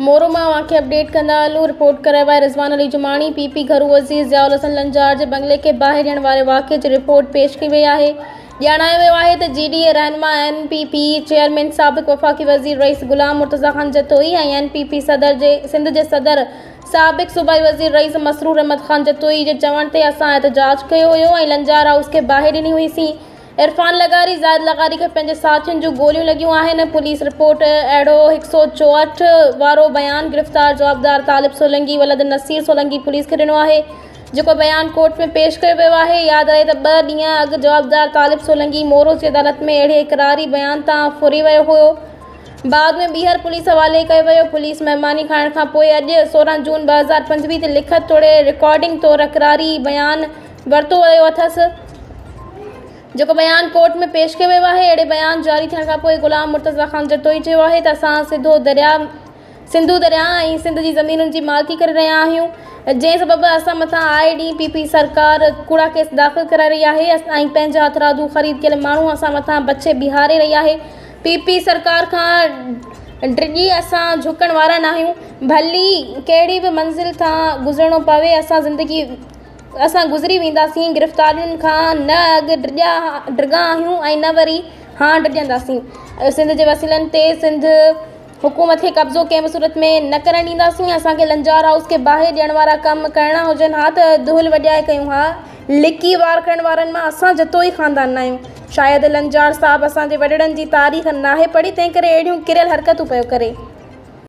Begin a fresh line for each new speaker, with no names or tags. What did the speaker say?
مورو مان اوهان کي اپڊيٽ ڪندا هلون، رپورٽ ڪرايو آهي رضوان علي جماڻي، پي پي گهرو وزير ضياء الحسن لنجار جي بنگلي کي باهه ڏيڻ واري واقعي جي رپورٽ پيش ڪئي وئي آهي، ڄاڻايو ويو آهي ته جي ڊي اي رهنما اين پي پي چيئرمين سابق وفاقي وزير رئيس Ghulam Murtaza Khan Jatoi ۽ N P P صدر جي سنڌ جي صدر سابق صوبائي وزير رئيس مسرور احمد خان جتوئي جي چوڻ تي اسان احتجاج ڪيو هيو ۽ لنجار هائوس کي باهه ڏني هئي سين. عرفان لغاري زاهد لغاري کي پنهنجي ساٿين جون گوليون لڳيون آهن، پوليس رپورٽ اهڙو هڪ سئو 64 وارو بيان گرفتار جوابدار طالب سولنگي ولد نصير سولنگي پوليس کي ڏنو آهي، جيڪو بيان ڪورٽ ۾ پيش ڪيو ويو آهي، ياد رهي ته ٻه ڏينهن اڳ جوابدار طالب سولنگي مورو جي عدالت ۾ اهڙي اقراري بيان تان ڦري ويو هيو، بعد ۾ ٻيهر پوليس حوالي ڪيو ويو، پوليس مهماني کائڻ کان پوء اڄ 16 جون 2025 تي لکت توڙي رڪارڊنگ طور اقراري بيان ورتو ويو اٿس، جيڪو بيان ڪورٽ ۾ پيش ڪيو ويو آهي. اهڙي بيان جاري ٿيڻ کانپوء غلام مرتضيٰ خان جتوئي چيو آهي ته اسان سڌو درياء سنڌو درياء ۽ سنڌ جي زمينن جي مالڪي ڪري رهيا آهيون، جنهن سبب اسان مٿان آئي ڏينهن پي پي سرڪار ڪوڙا ڪيس داخل ڪرائي رهي آهي ۽ پنهنجا هٿرادو خريد ڪيل ماڻهو اسان مٿان بڇي بيهاري رهي آهي، پي پي سرڪار کان ڊڄي اسان جهڪڻ وارا ناهيون، ڀلي ڪهڙي به منزل تان گذرڻو پوي اسان زندگي. اسان گذري وينداسين، گرفتارين کان نه اڳ ڊڳا آهيون ۽ نه وري هاڻ ڊڄنداسين، سنڌ جي وسيلن تي سنڌ حڪومت کي قبضو ڪنهن به صورت ۾ نه ڪرڻ ڏينداسين، اسان کي لنجار هائوس کي باهه ڏيڻ وارا ڪم ڪرڻا هجن ها ته دهل وڄائي ڪيون ها، لڪي وار ڪرڻ وارن مان اسان جتوئي خاندان ناهيون، شايد لنجار صاحب اسان جي وڏڙن جي تاريخ ناهي پڙهي تنهن ڪري اهڙيون ڪريل حرڪتون پيو ڪري.